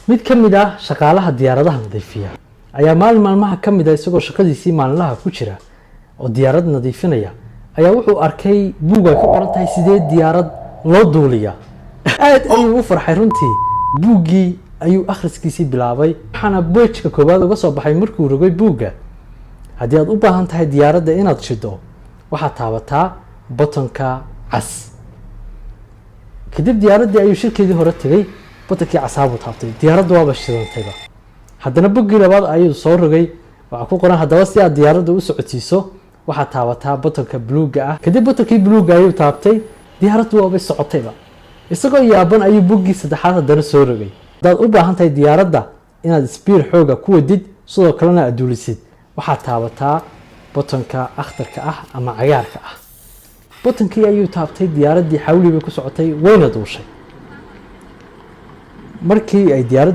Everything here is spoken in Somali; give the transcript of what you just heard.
Mid ka mid ah shaqaalaha diyaaradaha nadiifiya ayaa maalin maalmaha ka mid ah, isagoo shaqadiisii maalinlaha ku jira oo diyaarad nadiifinaya, ayaa wuxuu arkay buug ay ku qoran tahay sidee diyaarad loo duuliya. Aad ayuu u farxay runtii. Buuggii ayuu akhriskiisii bilaabay, waxaana page-ka koowaad uga soo baxay markuu rogay buugga: haddii aad u baahan tahay diyaaradda inaad shido, waxaad taabataa button-ka cas. Kadib diyaaraddii ayuu shirkeedii hore tegey, button-kii casaabuu taabtay, diyaaraddu waaba shidantayba. Haddana boggii labaad ayuu soo rogay. Waxaa ku qoran: haddaba si aad diyaaradda u socodsiiso, waxaad taabataa button-ka buluugga ah. Kadib button-kii buluugga ayuu taabtay, diyaaraddu waabay socotayba. Isagoo yaaban ayuu boggii saddexaad haddana soo rogay. Haddaad u baahan tahay diyaaradda inaad speed xooga ku wadid, sidoo kalena aad duulisid, waxaad taabataa button-ka akhdarka ah ama cagaarka ah. Button-kii ayuu taabtay, diyaaraddii xawli bay ku socotay, wayna duushay. Markii ay diyaaraddu